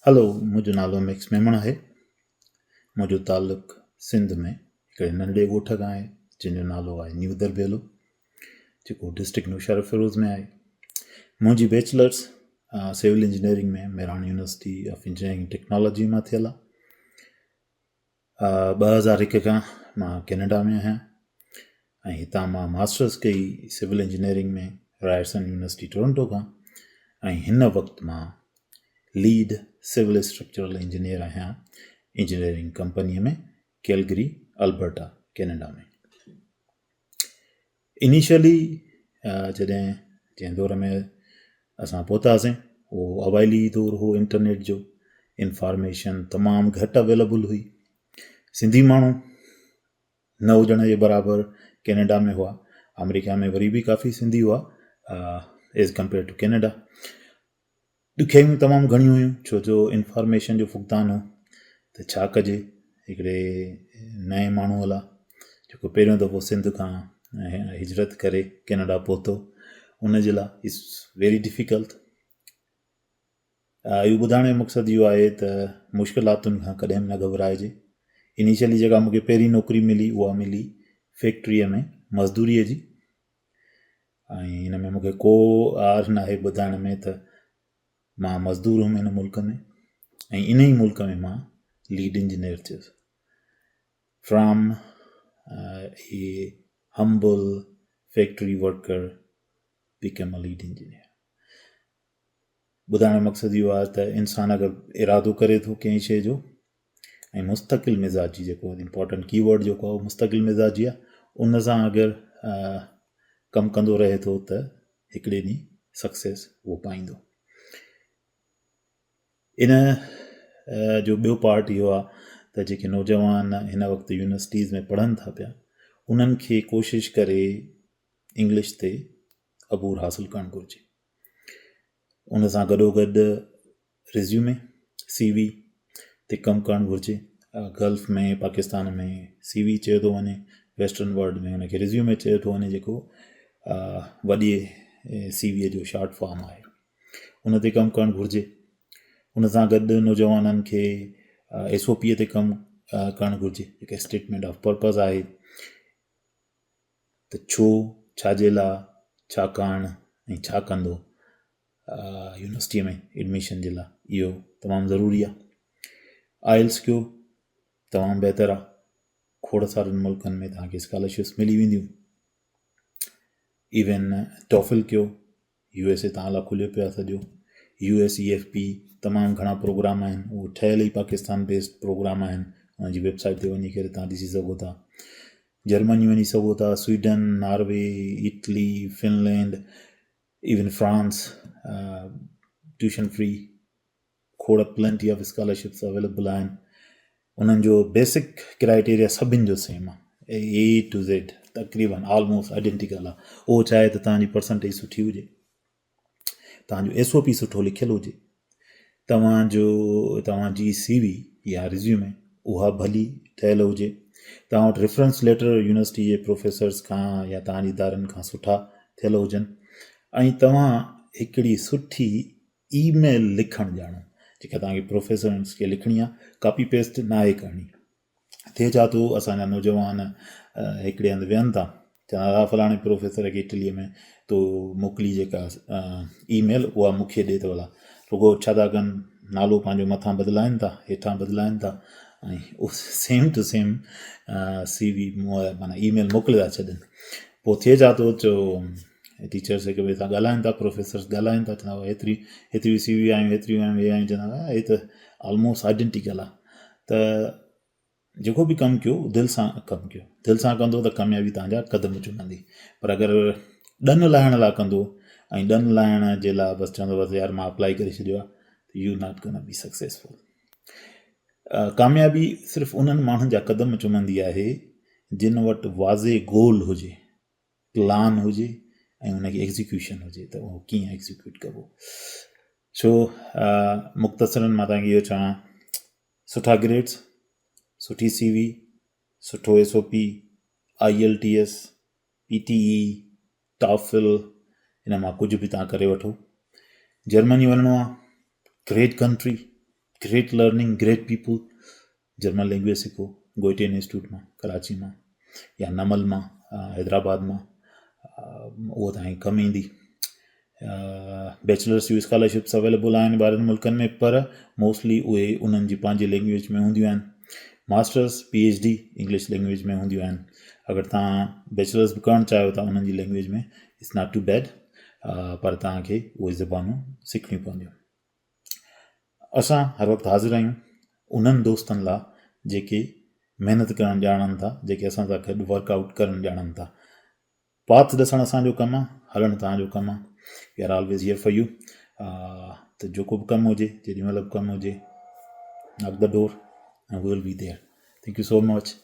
هلو منهنجو نالو ميڪس ميمڻ آهي. منهنجو تعلق سنڌ ۾ هڪڙي ننڍڙي ڳوٺ کان آهي جنهن جو نالو آهي نيو درٻيلو جيڪو ڊسٽرڪٽ نوشهروفيروز ۾ آهي. منهنجي bachelors civil engineering ۾ Mehran university of engineering technology مان ٿيل آهي. 2001 کان مان ڪينيڊا ۾ آهيان ۽ هتان مان ماسٽرس ڪئي civil engineering ۾ Ryerson university Toronto کان ۽ هن وقت مان ليڊ سول اسٽرڪچرل انجنيئر آهيان انجنيئرنگ ڪمپنيء ۾ ڪيلگري البرٽا ڪينيڊا ۾. انيشلي جڏهن جنهن دور ۾ اسان پهتاسين اهو اوائلي دور هو انٽرنيٽ جو انفارميشن تمام گهٽ اويليبل هئي سنڌي ماڻهو نه هجڻ جي برابر ڪينيڊا ۾ هئا آمريڪا ۾ وري به ڪافي سنڌي هئا ايز ڪمپيئر ٽو ڪينيڊا ڏکيائيون تمام گهڻيون هيون ڇو جو انفارميشن جو فقدان هو ته ڇا ڪجي هڪڙي نئين ماڻهوء لاء جيڪو پهريون دفعو سنڌ کان هجرت ڪري ڪينيڊا پهتو ان جي لاء it's very difficult اهو ٻڌائڻ جو مقصد اهو آهي ته مشڪلاتن کان ڪڏهن به نه گهٻرائجي انيشلي جيڪا مونکي پهرين نوڪري ملي اها ملي فيڪٽريء ۾ مزدوريء جي ۽ ان ۾ مون کي ڪو عار ناهي ٻڌائڻ ۾ ته مان مزدور هئم هن ملڪ ۾ ۽ ان ئي ملڪ ۾ مان ليڊ انجنيئر ٿيس from a humble factory worker became a lead engineer. ٻڌائڻ جو مقصد اهو آهي ته انسان اگر ارادو ڪري ٿو ڪنهن شيء جو ۽ مستقل مزاجي جيڪو امپورٽنٽ ڪي ورڊ جيڪو آهي مستقل مزاجي آهي ان سان اگر ڪم ڪندو رهي ٿو ته هڪڙي ڏينهن سڪسيس اهو پائيندو ان جو ٻيو پارٽ اهو آهي ته جيڪي نوجوان هن وقت يونيورسٽيز ۾ پڙهن ٿا پيا انهن کي ڪوشش ڪري انگلش تي عبور حاصل ڪرڻ گهرجي ان سان گڏو گڏ ريزيومي، سي وي، تي ڪم ڪرڻ گهرجي. گلف ۾ پاڪستان ۾ سي وي چيو ٿو وڃي ويسٽرن ورلڊ ۾ ان کي ريزيومي چيو ٿو وڃي جيڪو وڏي سي ويء جو شارٽ فارم آهي ان تي ڪم ڪرڻ گهرجي ان سان گڏ نوجوانن کي ايس او پيء تي ڪم ڪرڻ گهرجي جيڪا اسٽيٽمينٽ آف پرپز آهي ته ڇو، ڇا جي لاء، ڇا ڪاڻ ۽ ڇا ڪندو يونيورسٽيء ۾ ايڊميشن جي لاء اهو تمام ضروري آهي. آئلس ڪيو تمام بهتر آهي کوڙ سارن ملڪن ۾ توهان کي اسڪالرشپس ملي وينديون. ايون ٽوفل ڪيو يو ايس اي توهان لاء کليو پيو آهي سڄو U S E F P تمام گهڻا پروگرام آهن اهو ٺهيل ئي پاڪستان بيسڊ پروگرام آهن ان جي ويب سائيٽ تي وڃي ڪري توهان ڏسي سگهو ٿا جرمني وڃي سگهو ٿا Sweden Norway Italy Finland even France tuition free کوڙ پلينٽي آف اسڪالرشپس اويليبل آهن انهن جو بيسڪ ڪرائيٽيريا سڀني جو سيم آهي اي ٽو زيڊ تقريبن آلموسٽ آئيڊينٽيڪل آهي اهو چاهي ته توهان جي پرسنٽيج سٺي هجي توهان جو ايس او پي سٺو لکيل هجي توهان جو توهان جي سي وي يا ريزيومي اها ڀلي ٺهيل هجي توهان وٽ ريفرنس ليٽر يونيورسٽي جي پروفيسرس کان يا توهان جي ادارن کان سٺا ٿيل هجن ۽ توهان هڪڙي سٺي اي ميل لکڻ ڄاڻو جيڪا توهان کي پروفيسرس کي لکڻي آهي ڪاپي پيسٽ ناهي ڪرڻي ٿئي ڇا ٿو اسان جا نوجوان هڪڙي هنڌ ويهن ٿا چون ٿا فلاڻي پروفيسر کي اٽليء ۾ تو موڪلي جيڪا اي ميل اها مون کي ڏي ته ڀلا رڳو ڇا ٿا ڪن نالو پنهنجو مٿان بدلائن ٿا هيٺان بدلائن ٿا ۽ same to same C V معنيٰ اي ميل موڪلي ٿا ڇڏن پوء ٿئي ڇا ٿو جو ٽيچرس هڪ ٻئي سان ڳالهائن ٿا پروفيسرس ڳالهائن ٿا چوندا هيتري هيتريون سي وي آيون هيتريون آيون هي آيون چوندا هي ته آلموسٽ آئيڊينٽيڪل آهي ته جيڪو به ڪم ڪيو دل سان ڪم ڪيو دل سان ڪندو ته ڪاميابي توهان جا قدم چمندي پر اگر ڏن لاهڻ لاء ڪندو ۽ ڏن لاهڻ جي لاء بس چوندو بس يار مان اپلائي ڪري ڇڏيو آهي ته you not gonna be successful ڪاميابي صرف انهن ماڻهن جا قدم چمندي آهي جن وٽ واضح گول هجي پلان هجي ۽ ان کي ايگزيڪيوشن هجي ته اهو ڪيئن ايگزيڪيوٽ ڪبو سو مختصرن مان تهانکي اهو چوان سٺا گريڊس سٺي سي وي سٺو S O P I L T S P T E TOEFL ان مان ڪجهه به تهان ڪري وٺو جرمني وڃڻو آهي great country. Great learning, great people. German language سکو گوئٽي انسٽيٽيوٽ مان، ڪراچي مان يا نمل مان، حيدرآباد مان، اهو توهان کي ڪم ايندي. بيچلرس جون اسڪالرشپس اويليبل آهن ٻاهرين ملڪن ۾ پر موسٽلي اهي انهن جي پنهنجي لينگويج ۾ هونديون آهن. Masters, P H D English language ۾ هونديون آهن. اگر توهان بيچلرس به ڪرڻ چاهيو ٿا انهن جي language ۾ it's not too bad پر توهان کي اهي زبانون سکڻيون پونديون. اسان هر وقت حاضر آهيون انهن دوستن لاء جيڪي محنت ڪرڻ ڄاڻن ٿا، جيڪي اسان سان گڏ ورڪ آئوٽ ڪرڻ ڄاڻن ٿا. پاٿ ڏسڻ اسان جو ڪم آ، هلڻ توهان جو ڪم آ. We are always here for you. ته جيڪو به ڪم هجي، جيڏي مهل به ڪم هجي، knock the door and we will be there. Thank you so much.